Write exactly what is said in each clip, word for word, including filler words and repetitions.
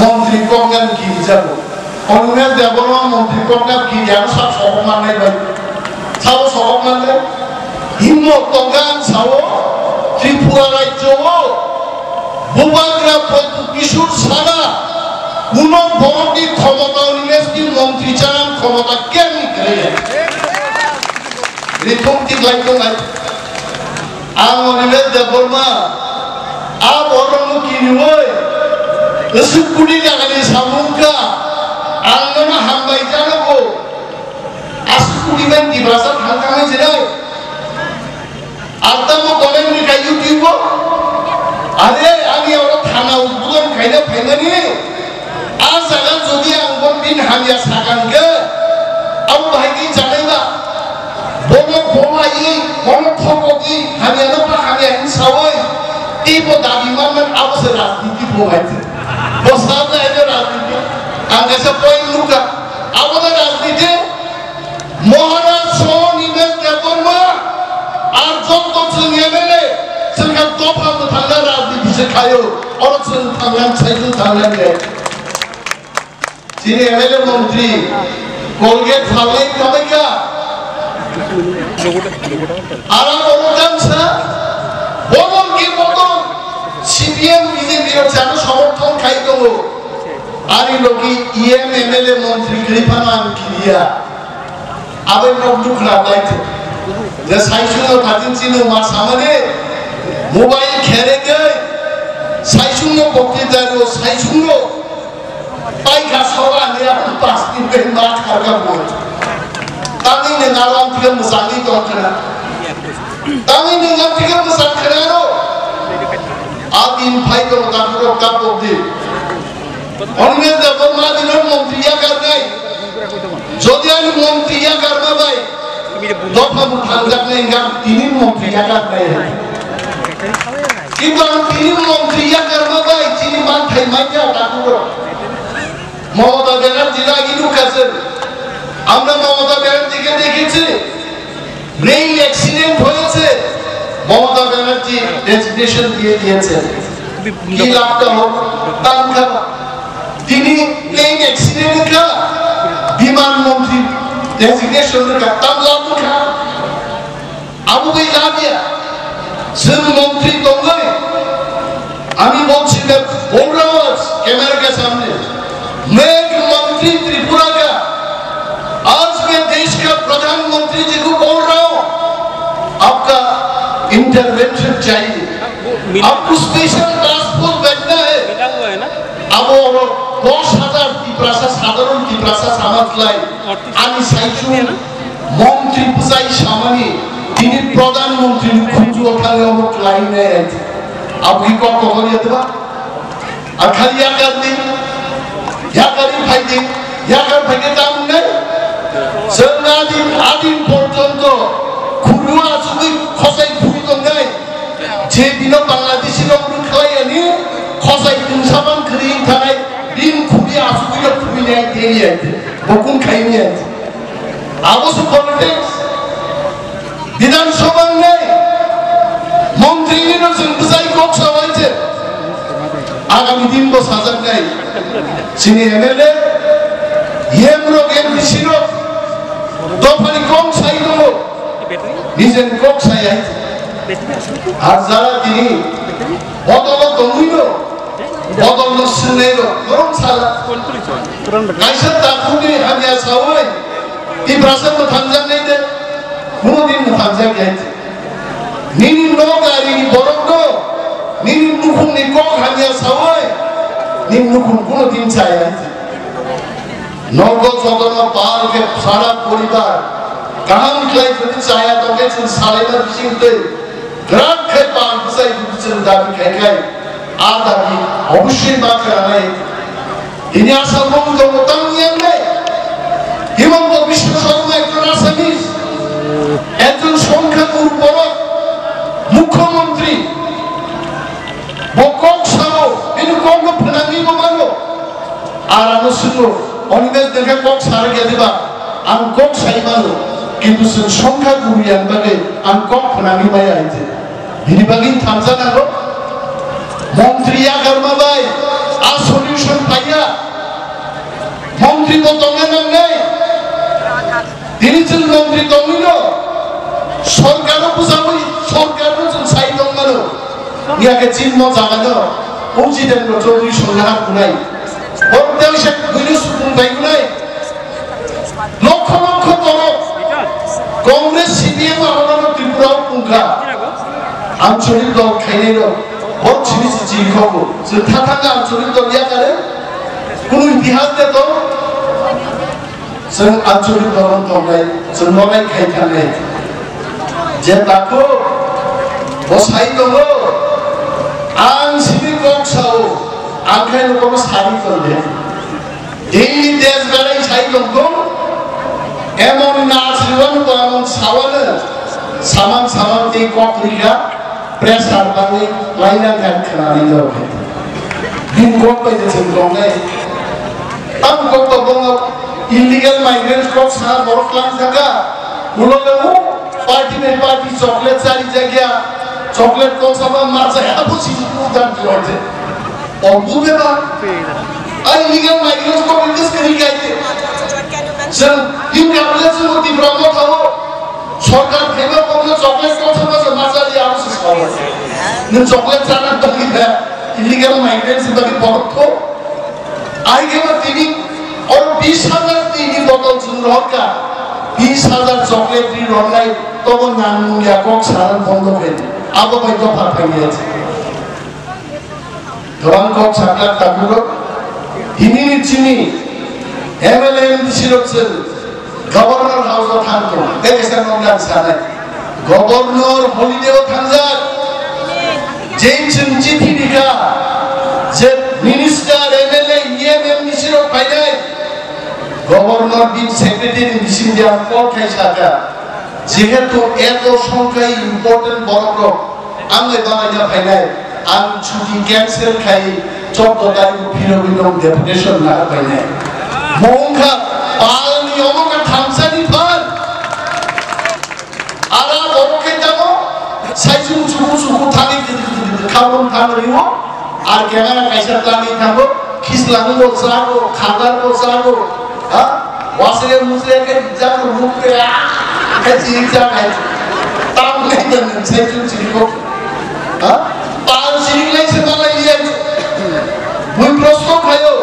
Montri koknam kirijago. Animesh Debbarma montri koknam kiriya sab sokok mannai bai. Sabo sokok mannai. Himmo tongkha ang sao Tripura rajyo o Bubagra Praddyut Kishore Sara kuno borokni khomota Animesh ni montri chanang khomota kemi kre. Rithung tiklai tongnai. Ang Animesh Debbarma, a borokno kiriwi, aswk kudi takani samung kha, ang nono hambai janogo, aswk kudi bai Tiprasa thang thangwi jirai. Ang tamo comment rikha YouTube o, are ani oro thana udbodon khaina phaimani, A jaga jodi ang bo bini hamya sakha hwnkhe, abo bahai khe chanai ba? Bono bolaiwi, bono thokogwi, hamyano ba hamya hwn saui, tei bo dabi manman abo se rajniti bo hai se. Bo sabla eno rajniti. Ang kaisa point nukha. Abo no rajniti. Maharaj soho Animesh Debbarma ar jotto chwng M L A chwng kha dopha mwthangna rajniti se khaio. Oro chwng thangna, saichung thangna le. Chini M L A montri Colgate phalnai khamai kha. Ara oro tamsa bodol ke bodol C P M B J P rok chano somorthon khai tongo. Ani logi E M M L A montri kwrwi phano ang kiriya. Abai nok dukha lai tho. Je saichung no phatin chini ma samani mobile khere ke saichung no bokti dario saichung no Pai kha sora ni ang pas ni bai ma thar kha bo. Tangwi ni ngalam thik mwsangwi tong khna. Tangwi ni ngalam thik mwsang khna ro. A din phai tong ta phuro ka bo di. Onge da bo ma din montri ya kar nai. Jodi ani montri ya kar ma bai. Dopha bo thangjak nai ga tini montri ya kar nai. Kintu ang tini montri ya kar ma bai tini man thai mai ya ta phuro. Mamata ব্যানার্জি রাগি ঢুকাছেন। আমরা মমতা ব্যানার্জিকে দেখেছি, brain accident হয়েছে, মমতা ব্যানার্জি রেজিগনেশন দিয়ে দিয়েছেন। কি লাভটা হলো? তার কারণ তিনি প্লেন অ্যাক্সিডেন্ট কা বিমান মন্ত্রী রেজিগনেশন কা তার লাভ কা Abo bai labia. Chwng montri tongwi. আমি বলছি যে, बोल रहा हूँ आज कैमरा के सामने, मैं एक मंत्री त्रिपुरा का, आज मैं देश का प्रधानमंत्री जी को बोल रहा हूँ, आपका इंटरवेंशन चाहिए, आपको स्पेशल टास्क फोर्स भेजना है। Abo oro dos hajar Tiprasa, sadharon Tiprasa samaj lai, ani saichung montri bwsai samani, tini pradhan montri ni khunju o thangwi omo kwlai nai. Abo ki kok kokor ya diba? Ar khali yakar di, yakar di phai di, yakar phai ke tam nai. Chwng adin, adin porjonto khunju asugwi khosai phui tongnai. Je dino Bangladeshi rok rwkhlai ani khosai tungsa bang kwrwi wng thanai, bini khuri asugwi rok thumwi nai tei ai, bo kung khai ni ai. Abo se politics. Bidhan Sabha wngnai, montri ni no chwng bwsai kok sawai se. Agami din bo sajaknai. Chini M L A, M rok, M D C rok, dophani kok sai tongo. Nijen kok sai hai. Ar jara tini bodolo tongwi no, bodol no swngnai no, norok sala. Kaisa takhukni hamya sawi, Tiprasa mwthangjak nai de, kuno din mwthangjak ya. Nini nok ari ni borok no, nini nukhung ni kok hamya sawi, nini nukhung kuno din chaya. Nogo jotono pal khe sara poribar kaham khlai phuru chaya tongkhe chwng salaima bising twi kwrak khe pal bwsai bwsai dabi khai khai a dabi obossoi ma khwnanai. Ini Assam bong tongo tang yang nai. Himanta Biswa Sarma ekjon Assamese, ekjon songkha guru borok, mukhyamantri. Bo kok sao, bini kokno phwnangwi bo mano. Ar ano swngno, Animesh nokhe kok sarwkya diba? Ang kok sai mano, kintu chwng songkha guru yang bagwi ang kok phwnangwi maya hai se. Bini bagwi thansa nango. Montri yakarma bai a solution paiya, Bo tongna nangnai. Tini chwng montri tongwino, sorkaro bwchawi, sorkarno chwng sai tongmano. Wngya khe chini mo jagano o Jitendra Chaudhary songna ha kunai. Bo tei se buino sukung bai kunai. Lokho lokho borok Congress, C P M arono Tripura o pungkha. Ancholik dol khainai rok. Bo chini si chini khobo. Chwng tha thangkha ancholik dol yakare. Kunu itihas de to. Chwng ancholik dol tongnai. Chwng nogai khai thangnai. Je tako. Bo sai tongo. Ang sini kok sao. Ang khai no kono sari tongnai. Daily desh berai sai tongkho, emon na asriwano bo emon sawano, samang samang tei kok rikha, pressure bangwi laina khan khwnani norokhe. Bini kok bai je chwng tongnai. Tamo kok to bongo illegal migrants kok sa borok lang thaka, ulo le o party bai party chocolate chari jagya, chocolate kok sama ma jaya bo si udan tuwaje. Obu beba. Ai legal migrants ko business kari gaite. Sir, in kaple se mo Tipra mo thawo. Sorkar thema ko na chocolate ko thema se masali aru se sawo. Ni chocolate chana to ni ba illegal migrants ba ki borok ko. Ai ke ba tini or bis hajar tini botol jun roka. Bis hajar chocolate ni ronai to bo nang ya kok saran bondo ke. Abo bai to phatai ya. Kwbang kok sakha takhuk rok. Tini ni chini M L A M D C rok chwng Governor House o thang tongo. Tei kaisa nokni ang sanai. Governor holiday o thangjak. Je chwng chithi rikha, je minister, M L A, E M, M D C rok phainai. Governor bini secretary ni bising dia call khai sakha. Jehetu eto songkhai important borok rok, ang bai bagaina phainai, ang chuti cancel khai choddo tarikh phirogwi nong deputation na phainai. Mongkha palni omo kha thamsani phan. Ara borok khe tamo, sai chuku chuku chuku thangwi khabon thangwi o, ar kemera kaisa tangwi thango, khislang bo chago, khagar bo chago, ha? Wasre musre khe jago mukte, ah, khe chini jagai. Tam nai dan sai chuku chuku. Ha? Pal siring lai se malai liya. Bui prosto khayo.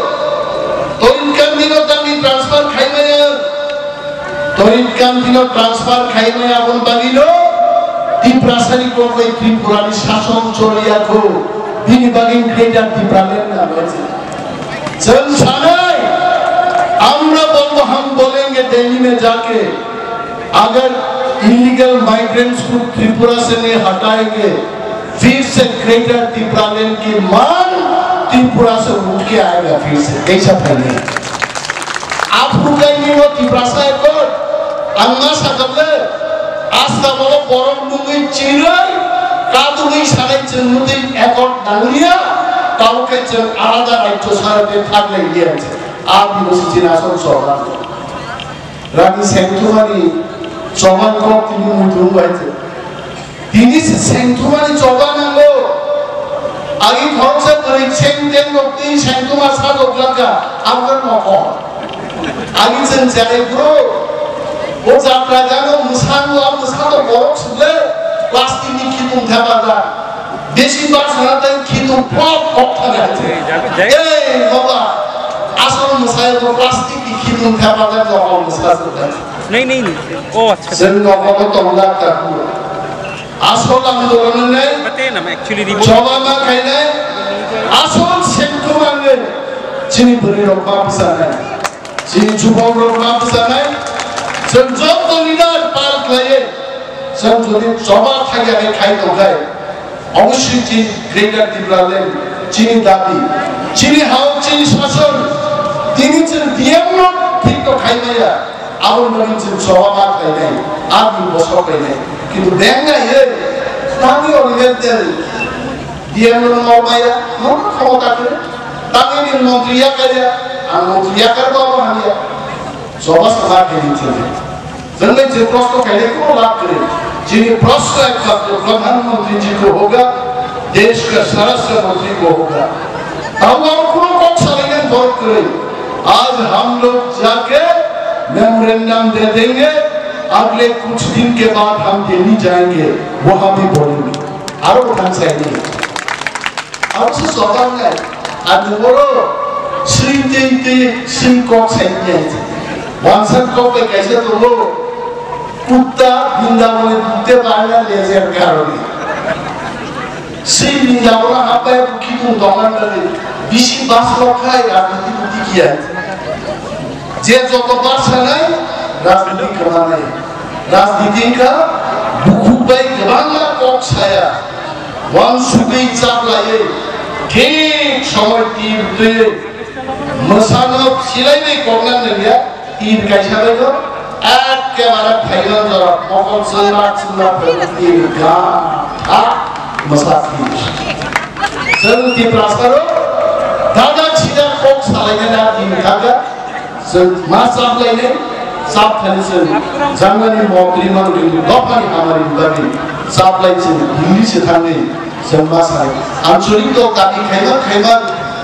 Torit kan dino tangwi transfer khai maya. Torit kan dino transfer khai maya abon bagino Tiprasani kokbai Tripurani sason choliya kho. Bini bagin Greater Tipraland na baji. Chwng sanai, amra bolbo hum bolenge Delhi mein jaake. अगर illegal migrants को त्रिपुरा से नहीं हटाएंगे, फिर से ग्रेटर टिप्रालैंड की मांग त्रिपुरा से उठ के आएगा फिर से, ऐसा फैलेगा। Aphuru kaini no Tiprasa ekot, ang ma sakable, asta bolo borok nungwi chiroi, kadugwi sanai chwng nugwi ekot nanglia, tamo khe chwng alada rajyo sarate thaklai liya. Abi bo sichina asol soba. Rani sengthumani choban kok tini muitu bai se. Tini se sengthumani choba nango. Agi khoroksa bwrwi seng ten rok twi sengthuma sajok langkha, abo nokho. Agi chwng cherai bro. O jatra gano mwsango, a mwsano borok sukle plastic ni khitung thepajak. Besi bak sana tai khitung pop pop thana hai se. Ei, baba, asol mwsai bo plastic ni khitung thepajak jokol mwsa se tai. नहीं, नहीं, नहीं। ओ, अच्छा। Sen no ko to la ta ku. Asol ang do ne. पता है ना, मैं actually report. Choba ma khainai. Asol sen ko ma ne. Chini bwrwi rok ma bwsa nai. Chini chubok rok ma bwsa nai. Sen jok to ni na pal khlaiye. Sen jodi choba thaiya khai to khai. Obosshoi chini Greater Tipraland, chini dabi, chini hao, chini sason, tini chwng D M no thik to khai maya, aboni bagwi chwng choba ma khlainai, aboni bosok khlainai. Kintu beng nai, eh, tangwi original D M no mor maya, no khomota khe, tangwi ni montri yakar ya, ang montri yakar ba abo hamya. Choba sama khe ni chwng. Jwngle je prosto khaile kono lab kwrwi. Chini prosto ekmatro Pradhan Mantri ji ko hoga, desh ka Swarashtra Mantri ko hoga. Tamo aro kono kok salainani borok kwrwi. आज हम लोग जाके मेमोरेंडम दे देंगे, अगले कुछ दिन के बाद हम दिल्ली जाएंगे, वहां भी बोलेंगे। Aro bwthang saini. Aro se sotal nai. Ani boro sui tei tei sui kok saini. Wansa kok bai kaisa tongo. Kutta Brindabanni dhukte pare na lejer karone. Sei Brindabono habai bo khitung tongna bagwi bisi bas rok khai rajniti buddhi kiya. Je joto bas sanai rajniti kwmanai. Rajniti wngkha bukhuk bai kwbangma kok saya. Wansugwi chaplaiwi thik somoi tir twiwi mwsano silaiwi kokna nangya. Tir kaisa bai no ekkebare phaino jora mokol chwngma chwngma phaino tir ga ha mwsa tir. Chwng Tiprasa rok dada chida kok salaina na tir khaga. Chwng ma chaplainai chap thani chwng jangani mokri mangri dophani hamari bagwi chaplai chwng Delhi se thangwi. Chwng ma sai, ancholik dol dabi khaima khaima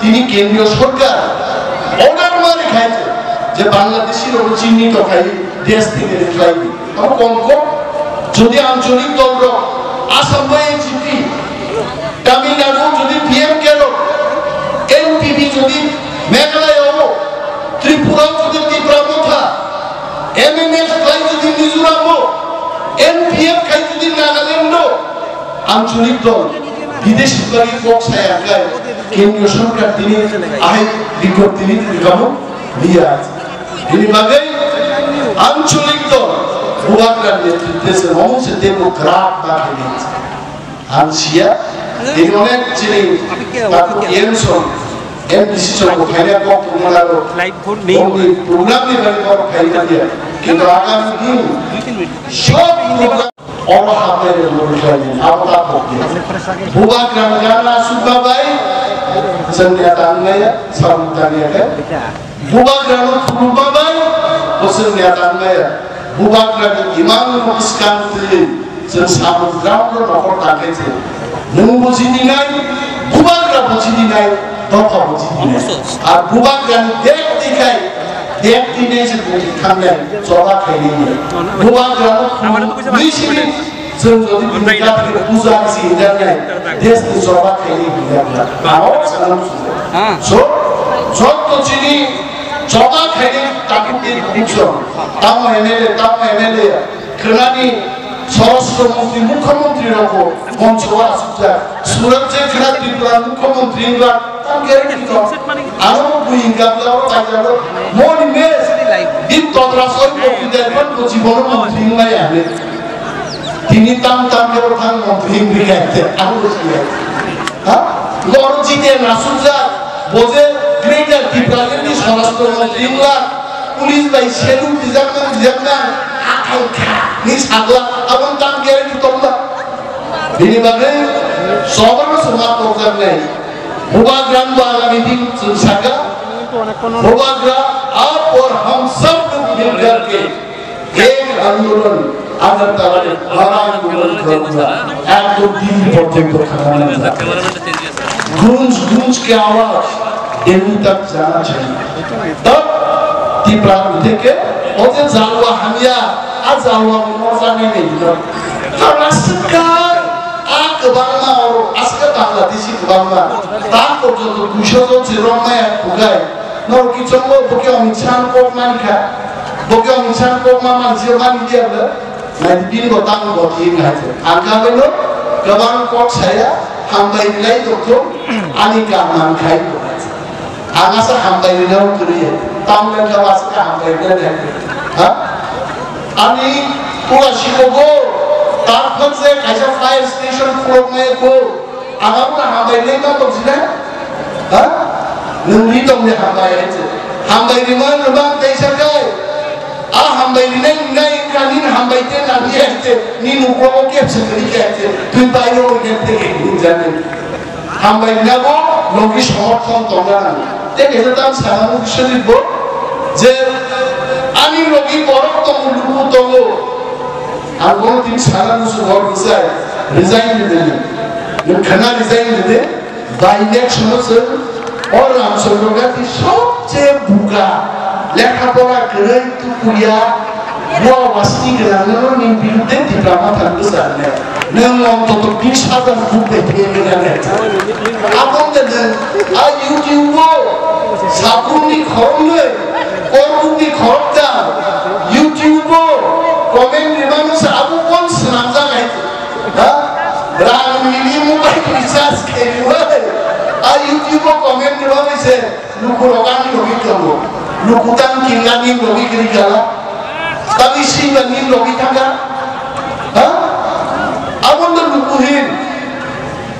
tini kendriyo sorkar order ma rikha je Bangladeshi rok chinni to khai desh theke rikhlai. Abo kom kom jodi ancholik dol rok Assam bai N G P, Tamil Nadu jodi P M K rok, N P P jodi Meghalaya o, Tripura jodi Tipra Motha, M M F khai jodi Mizoram o, N P F khai jodi Nagaland o, ancholik dol bideshi bagwi kok saya khai kendriyo sorkar tini ahai bignopti ni twkamo liya. Bini bagwi ancholik dol Bubagra ni netritwe se omo se tebo grab ba khe ni ang siya. Tini onek chini taku M son, M D C son bo khaina kok tongmani aro bongni program ni bagwi kok khaina dia. Kintu agami din sob program Oro hapai rw rw khlaini, abo ta kokya. Bubagra ni gana sukma bai, chwng neta wngmaya, samung tangya khe. Bubagra no khulumma bai, bo chwng neta wngmaya. Bubagra ni imang no bwskang twi, chwng samung ground no nokhor tangkhe se. Nwng bo jidinai, Bubagra bo jidinai, dopha bo jidinai. Ar Bubagra ni bek tikhai, Bek tini se bung thangnai, choba khainai ni. Bubagra no khum ni sini, chwng jodi bini kathir puja si hinjaknai, desh ni choba khainai hinjaknai. Aro sanam sujo. So, jotto chini choba khainai takuk ni bung song. Tamo M L A, tamo M L A. Khwnani Swarashtra Mantri, Mukhyamantri rokbo moncho o achukjak. Surat je khwna Tripura Mukhyamantri wngkha, tam guarantee tong. Ano bo bui wngkha, bwla oro kaijago. Moni mes, bini totra soi bo kidai phan bo jibono mantri wngmaya hinwi. Tini tam tam khe bo thang mantri wngwi kha te, ano bo siya. Ha? Bo oro jite nasukjak, bo je Greater Tipraland ni Swarashtra Mantri wngkha. Police bai salute rijaknang, rijaknang, athai kha, ni sagla, aboni tam guarantee tongma. Bini bagwi, soborno soma tokjaknai. Bubagra ni bo agami din chwng saka, Bubagra, aap aur hum sab log mil kar ke ek andolan Agartala mein bada andolan karunga, ekdom Delhi porjonto thangna nangjak. Gunj gunj ke awaaz Delhi tak jana chahiye. Tab Tipra theke o je jalwa hamya, a jalwa bo no jani nei no. Tabla swkang a kwbangma oro aska Bangladeshi kwbangma ta porjonto duisho jon se romnai a kugai. Norok kichongo bo khe Amit Shah kok mani kha. Bo khe Amit Shah kok ma mansi mani dia bla. Nai bini bo tang bo thim hai se. Ang kha beno kwbang kok saya, hambai lai dokto, ani ka man khai. Ang asa hambai ni nang kuri. Tam le ka asa ka hambai ni nang. Ha? Ani pura sikogo, tar phang se kaisa fire station khulok nai ko. Ang abo hambai ni nang to sina. Ha? Nung ni tong ni hambai hai se. Hambai ni man rubang tei sa kai. A hambai rinai wngnai wngkha, nini hambai te nangya te, nini uklogo kebsa kwrwi kha te, twi bairo wngkha te, hinjani. Hambai rinabo logi somorthon tongna nango. Te kaisa tam sana mukti sojit bo, je ani logi borok tongo, luku tongo. Ang bono tini sana musu hor bwsai, resign rwdi. Nwng khana resign rwdi. By election o chwng o Ramchandra Gandhi sobcheye buka Lekha pora kwrwi tukuya, bua wasini gwnangno ni birudde Tipra Motha bwsarne. Nwng mong toto bish hajar buk bai phiyai gwnang. Aboni nwng a YouTube o sabukni khoroknwi, korbukni khoroktham, YouTube o comment rwmano se abo kon swnamjak hai. Ha? Rang nini mobile recharge khairwi, a YouTube o comment rwmani se. Lukurok ani logi tongo. Luku tang kinga ni logi kiri kala. Tang isi ba ni logi thanga. Ha? Abon do luku hin.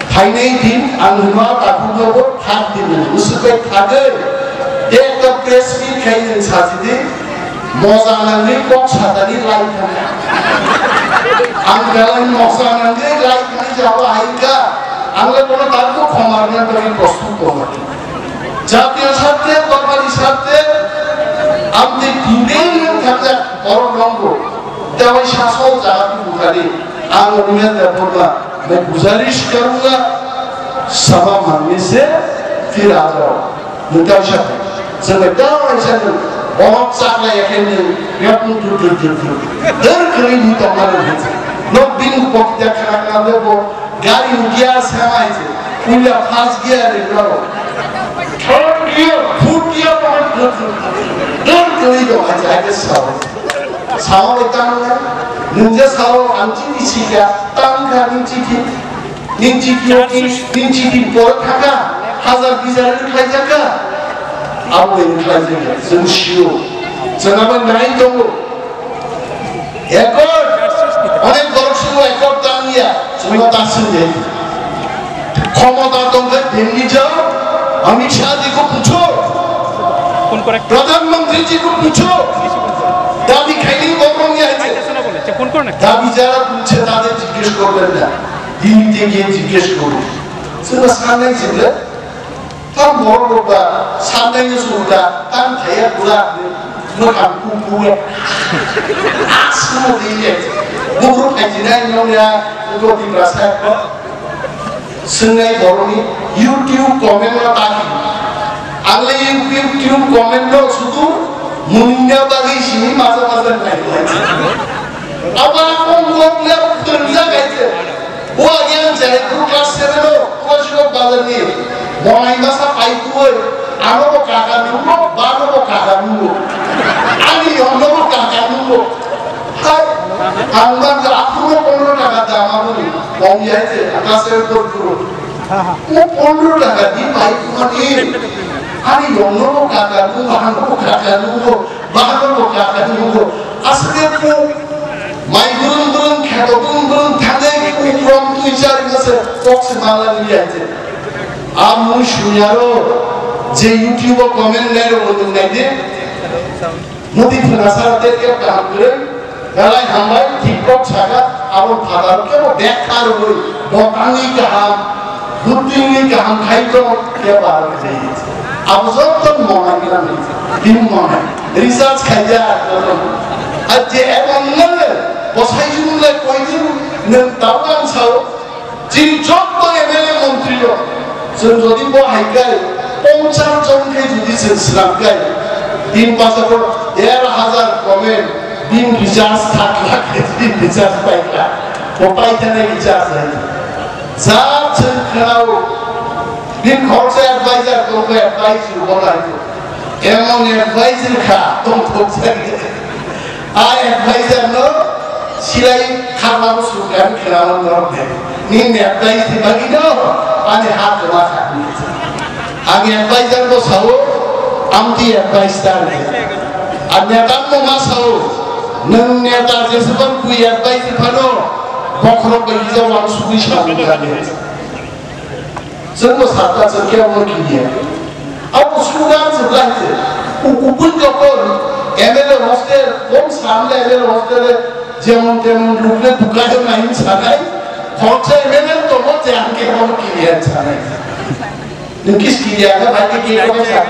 Phainai din ang hwnma takhuk no bo thak din. Usukai thagwi. Ekta press meet khai nwng sajidi. Moja nangwi kok satani lai thanga. Ang belai moja nangwi lai thani jawa haika. Ang le kono takhuk khomar na tari prostut tongo. Jatiyo sarthe, dormani sarthe, amtwi tibeng nang thakjak borok nongbo. Tei sasol jagati bukhari, ang Animesh Debbarma, मैं गुजारिश करूंगा, क्षमा मांगने से फिर आ जाओ। Mutai sakhe, jengbai tawai sakhe, borok chakla yakhe ni, yakung dur dur dur dur. Dur kwrwi ni tongmani hinsa. Nok bini pokita khana khana bo, gari ni gear sama hinsa. Puila first gear ni bro. Third gear, fourth gear, dur dur dur. Dur kwrwi tong hinsa, I guess so. Sao bai tang na, nung je sao ang chini sikha, tang kha ni chikhi. Ning chikhi o ki, ning chikhi por thaka, hazar bijar ni khlai jaka. Abo ni khlai jaka, jeng sio. Jeng abo nai tongo. Ekor, onek borok subo ekor tang ya, jeng ta sing de. ক্ষমতা tongkhe Delhi jao, Amit Shah ji ko pucho. Phone করে। প্রধানমন্ত্রী জি কো পুছো। দাবি খাইনি বলবো নিয়ে আছে। ফোন করে না। দাবি যারা তুলছে তাদের জিজ্ঞেস করবেন না। দিল্লিতে গিয়ে জিজ্ঞেস করুন। Chwngno sanai chwngno, tam borok rok ba sanai no chwngno da, tam thaya pura, mwkhang kuku ya. Asmo diye, bubru phaijinai no ya, ugo Tiprasa. Swngnai borokni YouTube comment no ta khe. Ang le YouTube comment no sudu munina bagwi simi maja maja nai lai. Aba kong kong le phwrwngjak hai se. Bo age ang Jaipur class seven o Koshiok bazar ni monai masa pai tuoi ano bo kaka nungo, bano bo kaka nungo. Ani yonno bo kaka nungo. Hai, ang bangkha aphuru pondro taka dam aboni, kong yai je, akase por puro. Mo pondro taka di pai kumani. Ani yongno mo kaka nu, bahano mo kaka nu mo, bahano mo kaka nu mo. Asle po, mai gurung gurung, kheto gurung gurung, thane ki uprom tui chari mase, kok se mala ni yai je. Amu shuyaro, je YouTube o comment nai ro, nung nai de. Modi phwrwngsa tei khe kaham kwrwi, belai hambai, thik kok saka, abo phataro kebo bek kha rwui, bo tangwi kaham, buddhini kaham khai tong, kebo aro kwrwi. Abo joto monai gwnang, bini monai, research khaijak joto. Ar je ebong nang, bo sai jumle koidin nwng tabuk ang sao, Chini jotto M L A montri rok, chwng jodi bo hai khe ponchas jon khe jodi chwng swnam khe, tin pacha bo der hazar comment, bini recharge thak lakh khe bini recharge pai kha, bo pai thani recharge hai. Ja chwng khwnao, bini khoroksa advisor tong khe advice rw bo nai. Emon advisor kha, tong thok jani. A advisor no silai kharma bo surkar khelama norok de. Nini advice ni bagwi no, ani ha kwma kha. Ani advisor bo sao, amti advice ta de. A neta no ma sao, nwng neta jeswk bui advice phano, bokhorok bai hija wang sugwi sa de. Chwngno sakha chwng khe omo kiriya. Abo sugar chwng lai se. Ukubun jokon M L A hostel, kom samle M L A hostel e jemon temon rukle dukai nai sanai. Khoroksa M L A tongo je ang khe omo kiriya sanai. Nwng kis kiriya khe bai khe kiriya khe sa.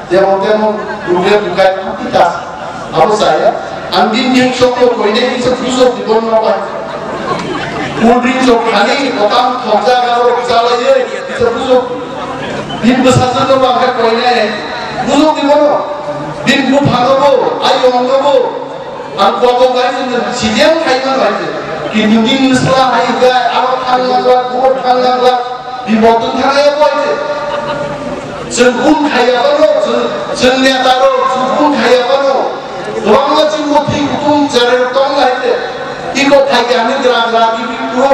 Jemon temon rukle dukai pita. Abo saya, ang din din sokno koine kisa puso dibon no bai. Cool drink sok khani, kotam thokja garo chalaiye, kisa puso. Din bwsajwk no bangkha koine, puso dibon no. Din Ang kobo bai se C D M khai ma bai se. Kintu din sla hai ga, aro thang lang la, kubo thang lang la, bipot thang ya bai se. Chwng kun khai ya bano, chwng, chwng neta ro, chwng kun khai ya bano. Dobang la chwng bo thik kutung chare tong lai se. Iko khai ya ni gra gra ki bi kuro.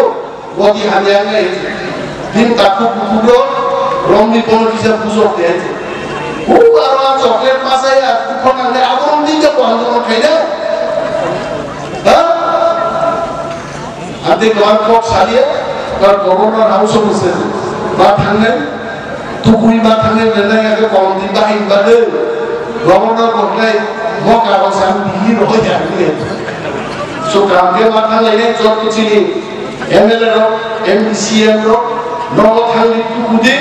Bodi hamya ngai. Din taku kukudo, romni kono kisa busok de. Ku aro chocolate masaya, ku khonang de, abo romni de ko hando khaina. Ha? Ante ko kok salia, kar governor house of se. Ba thangnai, tukui ba thangnai, rena ya ke kolom din ba hin ba de. Governor ko nai, mo ka ba sam di ro ya ni. So kam ke ba thangnai ne jot chini. M L A rok, M D C M rok, nogo thangwi tuku di,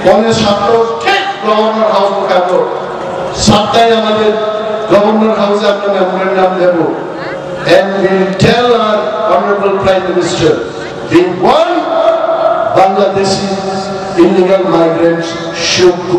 pone satto thik Governor House bwkhango. Sattai amader Governor House-e apni memorandum debo. And we will tell our Honorable Prime Minister, we want Bangladeshi illegal migrants should go.